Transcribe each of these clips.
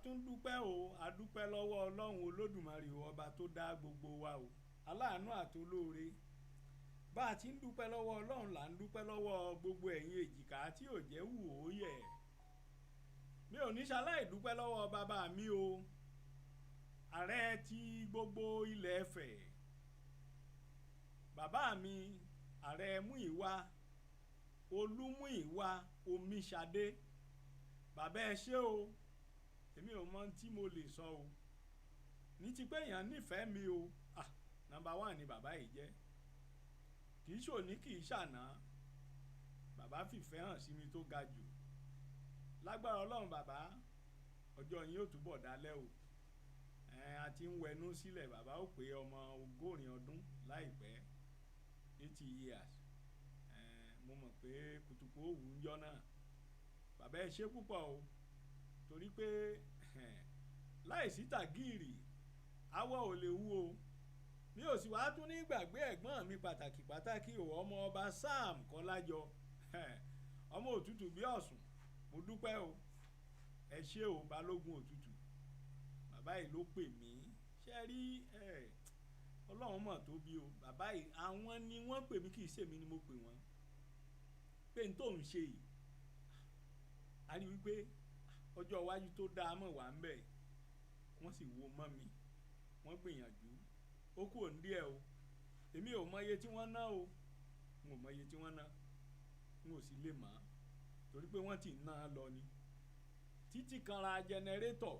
tún dúpẹ́ o, a dúpẹ́ lọ́wọ́ Ọlọ́run Olódùmarè ọba tó dá gbogbo wa o, aláàánú àti olóore. Bá a ti ń dúpẹ́ lọ́wọ́ Ọlọ́run là ń dúpẹ́ lọ́wọ́ gbogbo ẹ̀yin èjìká tí ò jẹ́ wù ó yẹ̀. Mi ò ní ṣaláì dúpẹ́ lọ́wọ́ bàbá mi o, ààrẹ ti gbogbo ilẹ̀ Ifẹ̀. Bàbá mi ààrẹ Múyìwá Olúmúyìwá Omíṣadé, bàbá ẹ ṣé o, èmi ò mọ tí mo lè sọ o, ní ti pé èèyàn nífẹ̀ẹ́ mi o. Ah, nọ́mbà 1 ni bàbá yìí jẹ́, kì í ṣòní kì í ṣàná, bàbá fìfẹ́ hàn sí mi tó ga jù. Lágbára Ọlọ́run bàbá, ọjọ́ yín ó túbọ̀ dálẹ̀ o. A ti ń wẹnu sílẹ̀, bàbá ó pé ọmọ 80 ọdún láìpẹ́, 80 years. Mo mọ̀ pé kùtùkù ó wù ú jọ́ náà. Bàbá ẹ ṣé púpọ̀ o, torí pé láìsí tàgìrì awọ ò lè wú o. Mi ò sì wá tún ní gbàgbé ẹ̀gbọ́n mi pàtàkì pàtàkì o, ọmọ ọba Sam Kọ́lájọ, ọmọ òtútù bí Ọ̀ṣun. Mo dúpẹ́ o, ẹ ṣé o balógun òtútù. Bàbá yìí ló pè mí, ṣe rí Ọlọ́run mọ̀ tó bí o. Bàbá yìí àwọn ni wọ́n pè mí, kì í ṣèmi ni mo pè wọ́n, pé n tó ń ṣe yìí a rí wípé ọjọ́ iwájú tó dáa mọ̀ wá ń bẹ̀. Wọ́n sì wo mọ́ mi, wọ́n gbìyànjú, ó kú òun díẹ̀ o. Èmi ò mọ iye tí wọ́n ná o, n ò mọ iye tí wọ́n ná, n ò sì lè mọ̀ torí pé wọ́n ti ná a lọ ni. Títí kanra jẹnẹrétọ̀,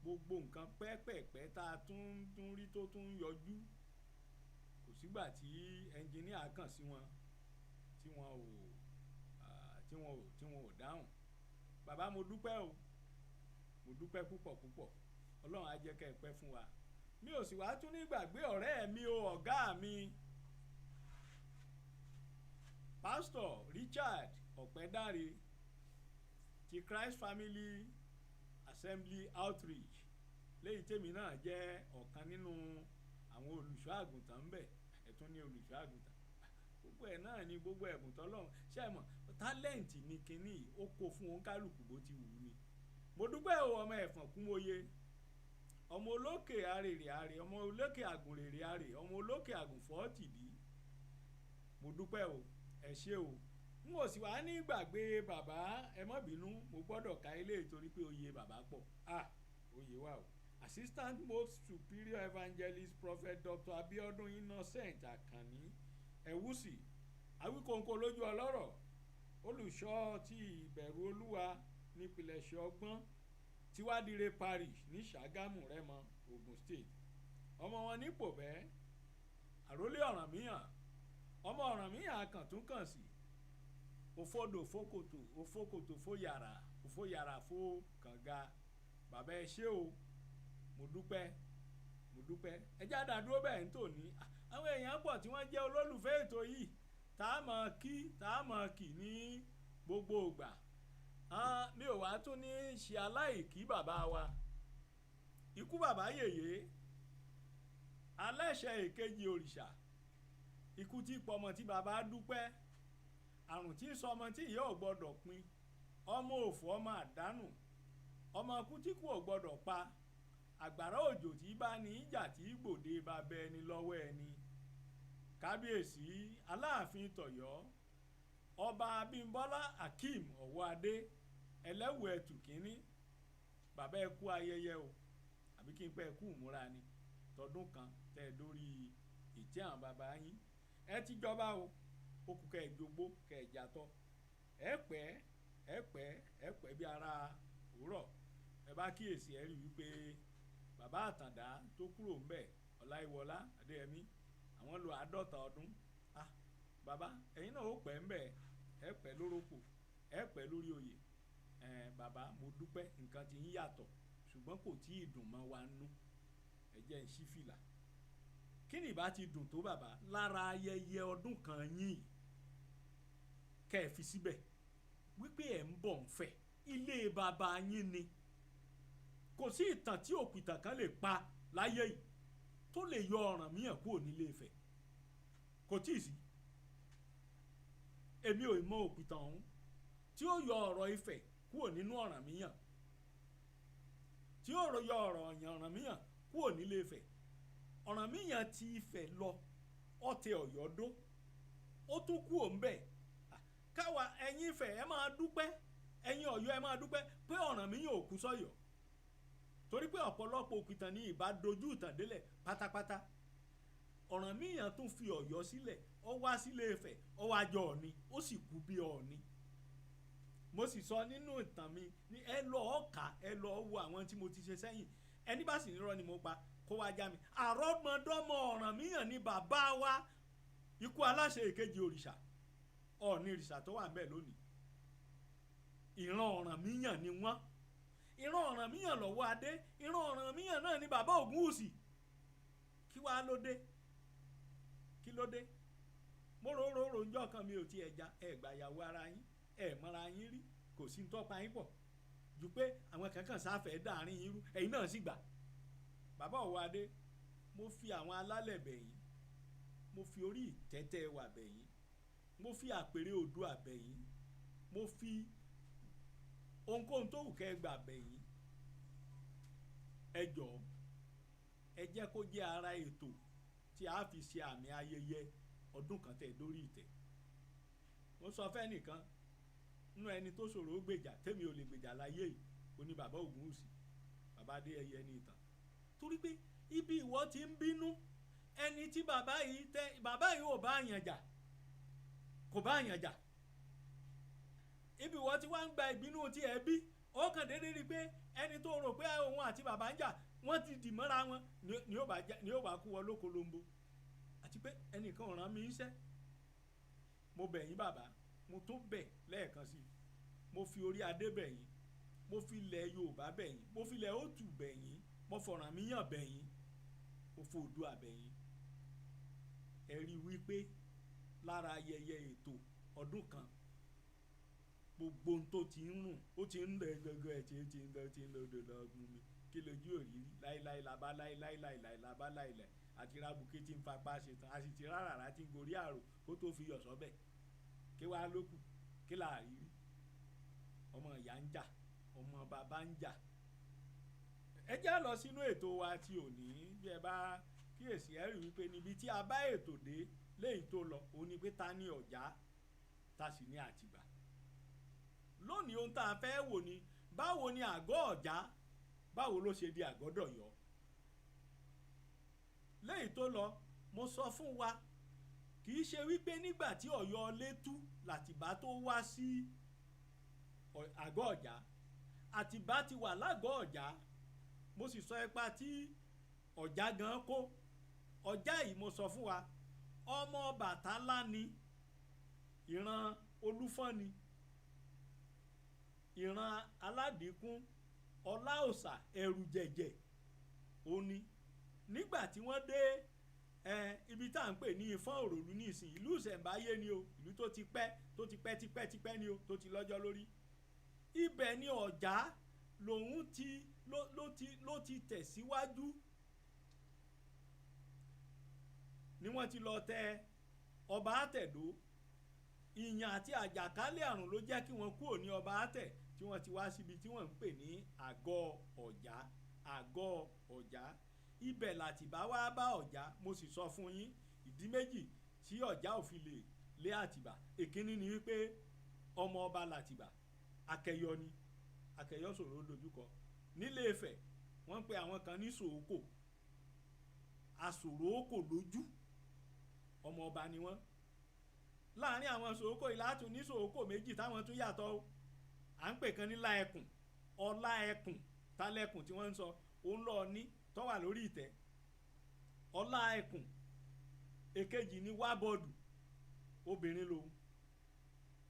gbogbo nǹkan pẹ́pẹ̀pẹ́ tá a tún rí tó tún yọjú, kò sígbà tí ẹnjiníà kàn sí wọn tí wọn ò dáhùn. Bàbá mo dúpẹ́ o, mo dúpẹ́ púpọ̀ púpọ̀, Ọlọ́run á jẹ́ kẹ́ ẹ pẹ́ fún wa. Mi ò sì wá tún ní gbàgbé ọ̀rẹ́ mi o, ọ̀gá mi Pastor Richard Ọ̀pẹ́dáre ti Christ Family Assembly Outreach, léyìí tèmi náà jẹ́ ọ̀kan nínú àwọn olùṣọ́ àgùntàn ń bẹ̀. Ẹ̀ tún ní olùṣọ́ àgùntàn, gbogbo ẹ̀ náà ni gbogbo ẹ̀bùn tọ́lọ́run ṣe mọ̀, tálẹ́ǹtì ni kínní ó kó fún òǹkálùkù bó ti wù ú ni. Mo dúpẹ́ o, ọmọ Ẹ̀fọ̀n Kúmóye, ọmọ olókè arèrè arè, ọmọ olókè àgùnrèrè arè, ọmọ olókè àgùnfọ́tìdí. Mo dúpẹ́ o, ẹ ṣé o. N ò sì wá ní gbàgbé bàbá, ẹ má bínú, mo gbọ́dọ̀ ka ilé torí pé oyè bàbá pọ̀. Ah, oyè wà o. Assistant Most Superior Evangelist Prophet Dr. Abiodun Innocent Akanni Ẹ̀wùsì, Awíkóńkó lójú ọlọ́rọ̀, olùṣọ́ ti ìbẹ̀rù Olúwa nípìnlẹ̀ṣẹ̀ ọgbọ́n Tiwadire Parish ní Ṣàgámù Rẹ́mọ, Ogun State. Ọmọ wọn nípò bẹ́ẹ̀, àrólé Ọ̀rànmíyàn, ọmọ Ọ̀rànmíyàn akàntúnkàn sí, òfodò fókòtò, òfókòtò fóyàrá, òfóyàrá fó kànga. Bàbá ẹ ṣé o, mo dúpẹ́, mo dúpẹ́. Ẹ já dàdúró bẹ́ẹ̀ ń tòní. Àwọn èèyàn pọ̀ tí wọ́n jẹ́ olólùfẹ́ ètò yìí tá a mọ̀ kí, tá a mọ̀ kì ní gbogbo ìgbà. Mi ò wá tún ní ṣe aláìkí bàbá wa, ikú bàbá yèyé, aláṣẹ èkejì òrìṣà, ikú tí pọmọ tí bàbá dúpẹ́, àrùn tí sọmọ tí ìyá ò gbọdọ̀ pin, ọmọ òfò ọmọ àdánù, ọmọ ikú tí kú ò gbọdọ̀ pa, àgbàrá òjò tí bá ní ìjà tí gbòde bá bẹ ẹni lọ́wọ́ ẹni. Kábíyèsí Aláàfin Tọ̀yọ́, ọba Abímbọ́lá Akeem Ọ̀wọ́adé, ẹlẹ́wù ẹ̀tù kínní, bàbá ẹ kú ayẹyẹ o, àbí kí n pẹ́ kú ìmúra ni tọdún kan tẹ́ ẹ dórí ìtẹ́ àwọn bàbá yín. Ẹ ti jọba o, ó kú kẹ́ ẹ jogbó kẹ́ ẹ jatọ́, ẹ pẹ́ ẹ pẹ́ ẹ pẹ́ bí ara òwúrọ̀. Ẹ bá kíyèsí ẹ rí wípé bàbá Àtàndá tó kúrò ńbẹ̀, Ọláìwọlá Adéyẹmí, àwọn lo 50 ọdún. Ah bàbá, ẹ̀yin náà ó pẹ́ ńbẹ̀, ẹ pẹ́ lórókò, ẹ pẹ́ lórí oyè. Bàbá mo dúpẹ́, nǹkan ti ń yàtọ̀ ṣùgbọ́n kò tí ì dùn mọ́ wa nú. Ẹ jẹ́ ń ṣí fìlà. Kí ni ìbá ti dùn tó bàbá lára ayẹyẹ ọdún kan yín kẹ́ ẹ fi síbẹ̀ wípé ẹ̀ ń bọ̀ ń fẹ́ ilé bàbá yín ni. Kò sí ìtàn tí òpìtàn kan lè pa láyé yìí tó lè yọ Ọ̀rànmíyàn kúrò nílé Ifẹ̀, kò tí ì sí. Èmi ò mọ òpìtàn ọ̀hún tí ó yọ ọ̀rọ̀ Ifẹ̀ kúrò nínú Ọ̀rànmíyàn. tí ó yọ ọ̀rọ̀ Ọ̀rànmíyàn kúrò nílé Ifẹ̀. Ọ̀rànmíyàn ti Ifẹ̀ lọ, ọ̀tẹ̀ Ọ̀yọ́ dó, ó tún kú òǹbẹ̀. Káwa ẹ̀yin Ifẹ̀ ẹ máa dúpẹ́, ẹ̀yin Ọ̀yọ́ ẹ máa dúpẹ́ pé Ọ̀rànmíyàn ò kú sọ́yọ́, torí pé ọ̀pọ̀lọpọ̀ òkìtàn ní ìbá dojú ìtàn délẹ̀ pátápátá. Ọ̀rànmíyàn tún fi Ọ̀yọ́ sílẹ̀, ó wá sílé Ifẹ̀, ó wá jọ Ọ̀ọ̀ni, ó sì kú bí Ọ̀ọ̀ni. Mo sì sọ nínú ìtàn mi ní ẹ lọ ọkà, ẹ lọ wo àwọn tí mo ti ṣe sẹ́yìn, ẹni bá sì nírọ́ ni mo pa kó wá já mi. Àrọ́mọdọ́mọ Ọ̀rànmíyàn ni bàbá wa ikú aláṣẹ èkejì òrìṣà, Ọ̀ọ̀ni òrìṣà tó wà ńbẹ̀ lónìí. Ìran Ọ̀rànmíyàn ni wọ́n. Ìran Ọ̀rànmíyàn lọ́wọ́ adé, ìran Ọ̀rànmíyàn náà ni bàbá Ògúnwùsì. Kí wàá ló dé? Kí ló dé? Mo rò rò rò njọ́ kan mi ò tiẹ̀ já. Ẹ gbàyàwó ara yín, ẹ mọ́ra yín rí, kò sí tọ́pa yín pọ̀ ju pé àwọn kankan sáfẹ́ dàárín yín rú, ẹ̀yin náà sì gbà. Bàbá Ọ̀wọ́adé, mo fi àwọn alálẹ̀ bẹ̀ yín, mo fi orí ìtẹ́tẹ́ wà bẹ̀ yín, mo fi àpèrè Oòduà bẹ̀ yín, mo fi ohunkóhun tó wù kẹ́ ẹ gbà bẹ̀ yín. Ẹ jọ̀ọ́, ẹ jẹ́ kó jẹ́ ara ètò tí a fi ṣe àmì ayẹyẹ ọdún kan tẹ̀ dórí ìtẹ́. Mo sọ fẹ́ nìkan nínú ẹni tó ṣòro gbèjà tèmi ò lè gbèjà láyé yìí, ó ní bàbá Ògúnwùsì, bàbá Adéyẹyẹ ní ìtàn. Torí pé ibi ìwọ ti ń bínú, ẹni tí bàbá yìí tẹ, bàbá yìí ò bá yàn jà, kò bá yàn jà. Ibi ìwọ ti wá ń gba ìbínú tí ẹ bí, ó kàn déédéé rí i pé ẹni tó rò pé òun àti bàbá ń jà, wọ́n ti dì mọ́ra wọn, ni ó bá kú wọn lóko lombo. Àti pé ẹnìkan ò rán mi iṣẹ́. Mo bẹ̀ yín bàbá, mo tún bẹ̀ lẹ́ẹ̀kan sí i. Mo fi orí adé bẹ̀ yín, mo fi ilẹ̀ Yorùbá bẹ̀ yín, mo fi ilẹ̀ Òtù bẹ̀ yín, mo fọ̀rànmíyàn bẹ̀ yín, mo fo Oòduà bẹ̀ yín. Ẹ rí i wípé lára ayẹyẹ ètò ọdún kan, gbogbo ohun tó ti ń rùn, ó ti ń lọ gẹ́gẹ́ ẹ̀ tí ń lọ tí ń lọ lọ́gùn mi. Kí lójú òrìrì láíláí labá láíláí láíláí labá láíláí àti rábùké tí ń fapá ṣe tán, a sì ti rárá tí ń gorí àrò kó tó fi yọ̀ sọ́bẹ̀. Kí wàá lókù? Kí là á rí rí? Ọmọ ìyá ń jà, ọmọ bàbá ń jà. Ẹ já lọ sínú ètò wa ti òní. Bí ẹ bá kíyèsí, ẹ rí wípé níbi tí a bá ètò dé léyìí tó lọ, òun ni pé ta ni Ọ̀já, ta sì ní Àtìbà. Lónìí ohun tá a fẹ́ wò ni báwo ni àgọ́ Ọ̀já, báwo ló ṣe di àgọ́dọ̀yọ́. Léyìí tó lọ, mo sọ fún wa kì í ṣe wípé nígbà tí Ọ̀yọ́ lé tú làtìbá tó wá sí àgọ́ Ọ̀já. Àtìbá ti wà lágọ̀ọ́ Ọ̀já. Mo sì sọ ipa tí Ọ̀já gan kó. Ọ̀já yìí mo sọ fún wa, ọmọ Ọbàtálá ni, ìran Olúfọ́n ni, ìran Aládìkún, Ọláòsà, ẹ̀rù jẹ̀jẹ̀ ó ní. Nígbà tí wọ́n dé ibi tá à ń pè ní Ifọ̀n Òròlú ní ìsìn, ìlú ìṣẹ̀ǹbáyé ni o, ìlú tó ti pẹ́, tó ti pẹ́ tipẹ́ tipẹ́ ni o, tó ti lọ́jọ́ lórí. Ibẹ̀ ni Ọ̀já lòun ti ló ti tẹ̀síwájú, ni wọ́n ti lọ tẹ ọba Àtẹ̀dó. Ìyàn àti àjàkálẹ̀ àrùn ló jẹ́ kí wọ́n kúrò ní ọba Àtẹ̀ tí wọ́n ti wá síbi tí wọ́n ń pè ní àgọ́ Ọ̀já. Àgọ́ Ọ̀já, ibẹ̀ làtìbá wá bá Ọ̀já. Mo sì sọ fún yín ìdí méjì tí Ọ̀já ò fi lè lé Àtìbà. Èkíní ni wípé ọmọ ọba làtìbà, Akẹyọ ni, Akẹyọ ṣòro dojúkọ. Nílé Ifẹ̀ wọ́n ń pe àwọn kan ní Sòókò, Asòrókò lójú, ọmọ ọba ni wọ́n. Láàárín àwọn Sòókò yìí látún ní Sòókò méjì táwọn tún yàtọ̀ o. À ń pè kan ní Láẹkùn, Ọláẹkùn, Tálẹ̀kùn tí wọ́n ń sọ, òun lọ ní tó wà lórí ìtẹ́. Ọláẹkùn. Èkejì ní Wábọ̀dù, obìnrin lòun,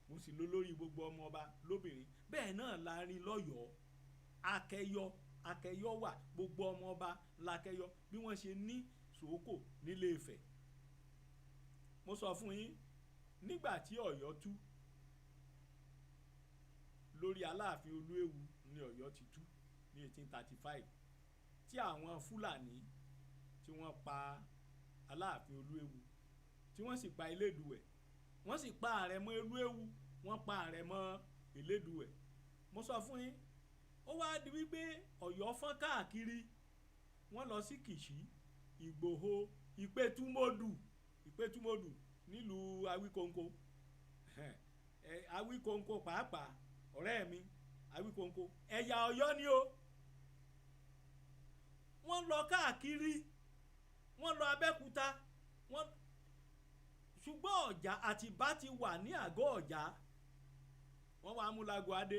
mo sì lọ lórí gbogbo ọmọ ọba lóbìnrin. Bẹ́ẹ̀ náà la rí lọ́yọ̀ọ́. Akẹyọ, Akẹyọ wà, gbogbo ọmọ ọba lakẹyọ, bí wọ́n ṣe ní Sòókò nílé Ifẹ̀. Mo sọ fún yín nígbà tí Ọ̀yọ́ tú lórí Aláàfin Olúewu ní Ọ̀yọ́ ti tú ní 1835, tí àwọn Fúlàní tí wọ́n pa Aláàfin Olúewu, tí wọ́n sì pa Elédùwẹ̀, wọ́n sì pa Àrẹ̀mọ Olúewu, wọ́n pa Àrẹ̀mọ Elédùwẹ̀. Mo sọ fún yín Ó wá di wípé Ọ̀yọ́ fọ́n káàkiri. Wọ́n lọ sí Kìṣí, Ìgbòho, Ìpẹ̀tùmọdù, Ìpẹ̀tùmọdù nílùú Awíkonko. Awíkonko pàápàá ọ̀rẹ́ mi Awíkonko ẹ̀yà Ọ̀yọ́ ni o. Wọ́n lọ káàkiri, wọ́n lọ Abẹ́òkúta, wọ́n ṣùgbọ́n Ọ̀já Àtìbá ti wà ní àgọ́ Ọ̀já. Wọ́n wá mú Lágọ̀ádé,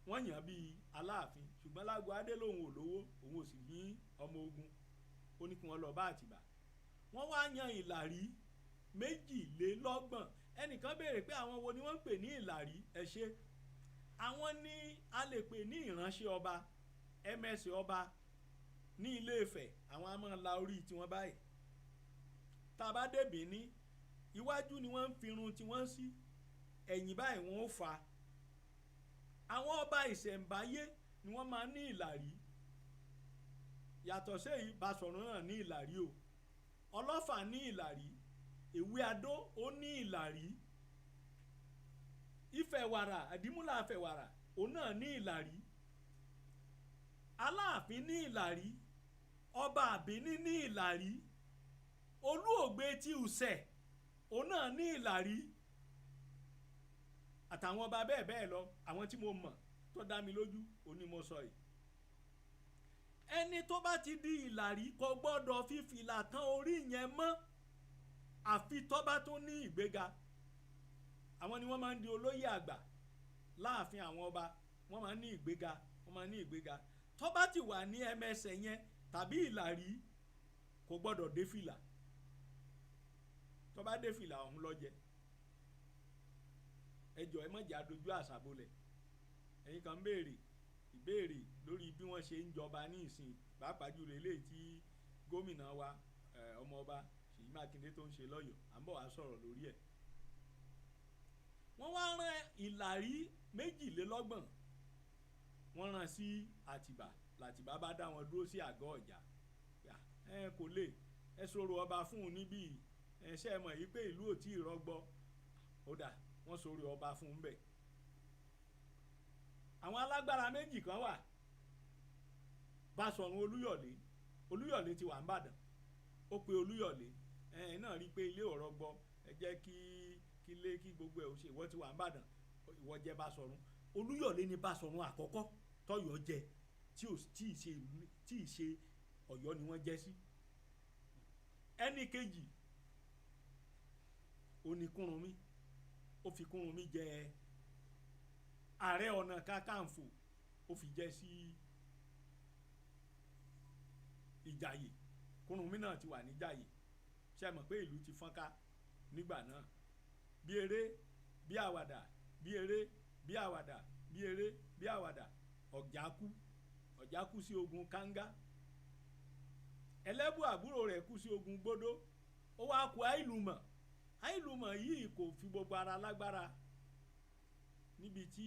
wọ́n yàn bíi Aláàfin, ṣùgbọ́n Lágọ̀ádé lòun ò lówó, òun ò sì ní ọmọ ogun. Ó ní kí wọ́n lọ bá Àtìbá. Wọ́n wá yan ìlàrí 22. Ẹnìkan béèrè pé àwọn wo ni wọ́n ń pè ní ìlàrí? Ẹ ṣe, àwọn ni a lè pè ní ìránṣẹ́ ọba, ms ọba ní Ilé Ifẹ̀. Àwọn a máa la orí tiwọn báyìí. Tá a bá dé Bìíní, iwájú ni wọ́n ń firun tí wọ́n ń sí, ẹ̀yìn báyìí wọ́n ó fa. Àwọn ọba ìṣẹ̀ǹbáyé ni wọ́n máa ń ní ìlàrí. Yàtọ̀ séyìí, Basọ̀run náà ní ìlàrí o, Ọlọ́fà ní ìlàrí, Èwe Adó ó ní ìlàrí, Ifẹ̀wàrà Àdìmúlà Ifẹ̀wàrà òun náà ní ìlàrí, Aláàfin ní ìlàrí, ọba Àbíní ní ìlàrí, Olúògbé ti Ùsẹ̀ òun náà ní ìlàrí, àtàwọn ọba bẹ́ẹ̀ bẹ́ẹ̀ lọ. Àwọn tí mo mọ̀ tó dá mi lójú òun ni mo sọ yìí. Ẹni tó bá ti di ìlàrí kò gbọ́dọ̀ fi fìlà tán orí yẹn mọ́, àfi tó bá tó ní ìgbéga. Àwọn ni wọ́n máa ń di olóyè àgbà láàfin àwọn ọba. Wọ́n máa ń ní ìgbéga, wọ́n máa ń ní ìgbéga. Tó bá ti wà ní ẹmẹsẹ̀ yẹn tàbí ìlàrí kò gbọ́dọ̀ dé fìlà. Tó bá dé fìlà ọ̀hún ló jẹ. Ẹ jọ̀ọ́, ẹ má jẹ́ adojú àṣà bolẹ̀. Ẹ̀yin kan ń béèrè ìbéèrè lórí bí wọ́n ṣe ń jọba ní ìsìn, pàápàá jùlọ eléyìí tí gómìnà wa ọmọọba Ṣèyí Mákindé tó ń ṣe lọ́yọ̀ọ́. À ń bọ̀ wá sọ̀rọ̀ lórí ẹ̀. Wọ́n wá rán ìlàrí 22, wọ́n rán sí Àtìbà. Làtìbà bá dá wọn dúró sí àgọ́ Ọ̀já. Ẹ kò lè ẹ sọ̀rọ̀ ọba fún un níbí, ẹ ṣe mọ̀ yìí pé ìlú ò tí ì rọgbọ. Ó dà, wọ́n sọ̀rọ̀ ọba fún un bẹ́ẹ̀. Àwọn alágbára méjì kan wà, Basọ̀run Olúyọ̀lé. Olúyọ̀lé ti wà ń Bàdàn. Ó pe Olúyọ̀lé, ẹ náà rí i pé ilé ò rọgbọ, ẹ jẹ́ kí lé kí gbogbo ẹ̀ ò ṣe. Ìwọ ti wà ń Bàdàn, ìwọ jẹ́ Basọ̀run. Olúyọ̀lé ni Basọ̀run àkọ́kọ́ tọ́yọ̀ jẹ tí ì ṣe Ọ̀yọ́ ni wọ́n jẹ́ sí. Ẹnì kejì ó ní Kúrúnmí. Ó fi Kúrúnmí jẹ Ààrẹ Ọ̀nà Kakanfò, ó fi jẹ sí Ìjàyè. Kúrúnmí náà ti wà níjàyè. Ṣe mọ̀ pé ìlú ti fọ́nká nígbà náà. Bí eré bí àwàdà, bí eré bí àwàdà, bí eré bí àwàdà, Ọ̀já kú. Ọ̀já kú sí ogun Kánga. Ẹlẹ́bù àbúrò rẹ̀ kú sí ogun Gbódó. Ó wá kú Àìlùmọ̀. Àìlùmọ̀ yìí kò fi gbogbo ara lágbára níbi tí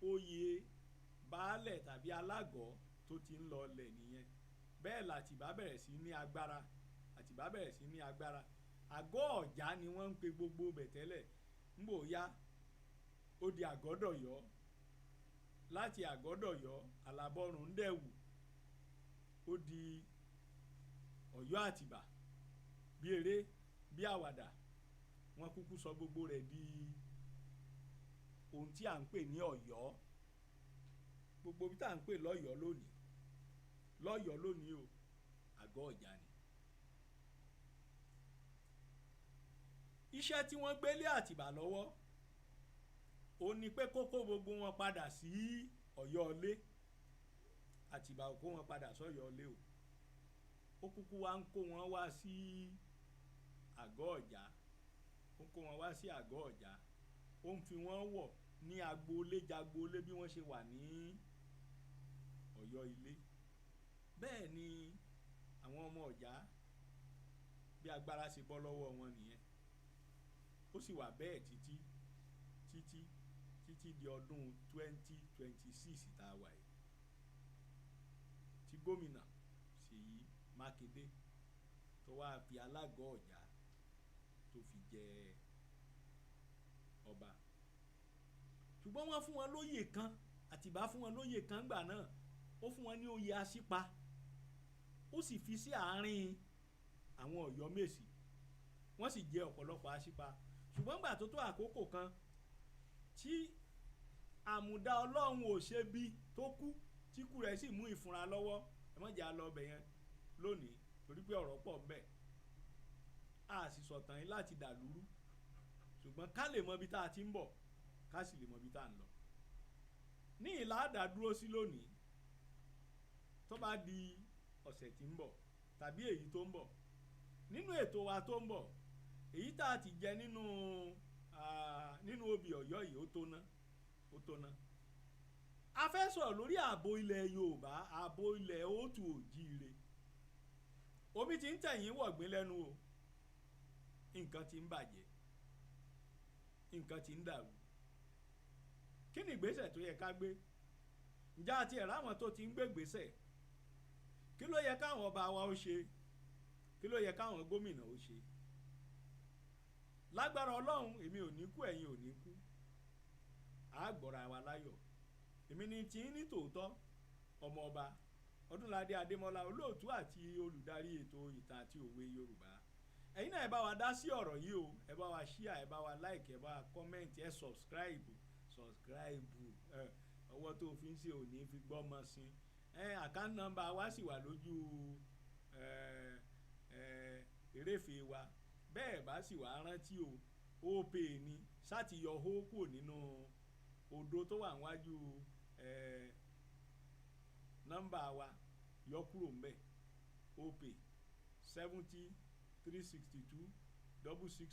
oyè baálẹ̀ tàbí alágọ̀ọ́ tó ti ń lọ lẹ̀ nìyẹn. Bẹ́ẹ̀ làtìbá bẹ̀rẹ̀ sí ní agbára. Àtìbá bẹ̀rẹ̀ sí ní agbára. Àgọ́ Ọ̀já ni wọ́n ń pe gbogbo bẹ̀ tẹ́lẹ̀. Ńgbò ya ó di Àgọ́dọ̀yọ́. Láti Àgọ́dọ̀yọ́ Àlàbọ̀rùn ń dẹ̀wù, ó di Ọ̀yọ́ Àtìbà. Bí eré bí àwàdà, wọ́n kúkú sọ gbogbo rẹ̀ di ohun tí à ń pè ní Ọ̀yọ́. Gbogbo bí tá à ń pè lọ́yọ̀ọ́ lónìí, lọ́yọ̀ọ́ lónìí o, àgọ́ Ọ̀já ni. Iṣẹ́ tí wọ́n gbé lé Àtìbà lọ́wọ́ ó ní pé kó kó gbogbo wọn padà sí Ọ̀yọ́ ilé. Àtìbà ò kó wọn padà sọ́yọ́ ilé o. Ó kúkú wá ń kó wọn wá sí àgọ́ Ọ̀já. Ó ń kó wọn wá sí àgọ́ Ọ̀já. Ó ń fi wọ́n wọ̀ ní agboolé jagboolé bí wọ́n ṣe wà ní Ọ̀yọ́ ilé. Bẹ́ẹ̀ ni àwọn ọmọ Ọ̀já bí agbára ṣe bọ́ lọ́wọ́ wọn nìyẹn. Ó sì wà bẹ́ẹ̀ títí títí títí di ọdún 2026 tá a wà yìí, tí gómìnà Ṣèyí Mákindé tó wáá fi alágọ̀ọ́ Ọ̀já tó fi jẹ ọba. Ṣùgbọ́n wọ́n fún wọn lóyè kan. Àti Àtìbá fún wọn lóyè kan gbà náà, ó fún wọn ní oyè Aṣípa, ó sì fi sí àárín àwọn Ọ̀yọ́mèsì, wọ́n sì jẹ ọ̀pọ̀lọpọ̀ Aṣípa. Ṣùgbọ́n gbà tó tó àkókò kan tí àmùdá Ọlọ́run ò ṣe bí tó kú, tí kú rẹ̀ sì mú ìfúnra lọ́wọ́. Ẹ má jẹ́ á lọ ọbẹ̀ yẹn lónìí torí pé ọ̀rọ̀ pọ̀ ńbẹ̀, a sì sọ̀tàn yín láti dàlúrú, ṣùgbọ́n ká lè mọ ibi tá a ti ń bọ̀, ká sì lè mọ ibi tá a ń lọ. Ní ìlà àdá dúró sí lónìí, tó bá di ọ̀sẹ̀ tí ń bọ̀ tàbí èyí tó ń bọ̀ nínú ètò wa tó ń bọ̀, èyí tá a ti jẹ nínú obì Ọ̀yọ́ yìí, ó tó ná, ó tó ná. A fẹ́ sọ̀rọ̀ lórí ààbò ilẹ̀ Yorùbá, ààbò ilẹ̀ òtù òjíire. Omi ti ń tẹ̀yìn wọ̀gbìn lẹ́nu o, nǹkan ti ń bàjẹ́, nǹkan ti ń dàrú. Kí ni ìgbésẹ̀ tó yẹ ká gbé? Ǹjẹ́ àti ẹ̀rọ àwọn tó ti ń gbé ìgbésẹ̀? Kí ló yẹ káwọn ọba wa ó ṣe? Kí ló yẹ káwọn gómìnà ó ṣe? Lágbára Ọlọ́run, èmi ò ní kú, ẹ̀yin ò ní kú, á gbọ́ra wa láyọ̀. Èmi ni tí ń ní tòótọ́, ọmọ ọba Ọdúnládé Adémọ́lá, olóòtú àti olùdarí ètò ìtàn àti òwe Yorùbá. Ẹ̀yin náà, ẹ bá wa dá sí ọ̀rọ̀ yìí o. Ẹ bá wa share, ẹ bá wa like, ẹ bá wa comment, ẹ subscribe, subscribe. Ẹ ọwọ́ tó fi ń ṣe òní fi gbọ́mọ sí ẹ. Account number wa sì wà lójú ẹ ẹ eréfèé wa. Bẹ́ẹ̀ bá sì wá rántí o, Opay ni, sáti yọ hó kúrò nínú òdo tó wà níwájú ẹ nọ́mbà wa, yọ kúrò ńbẹ̀. Opay,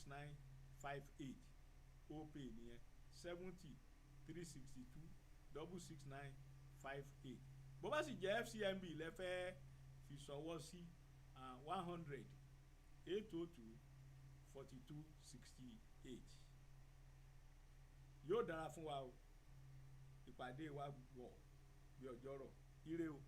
7036266958. Opay nìyẹn, 7036266958. Bó bá sì jẹ́ FCMB lẹ fẹ́ fi ṣọwọ́ sí, 100 802 42 68. Yóò dára fún wa o. Ìpàdé wa wọ̀ bí ọjọ́rọ̀. Ire o.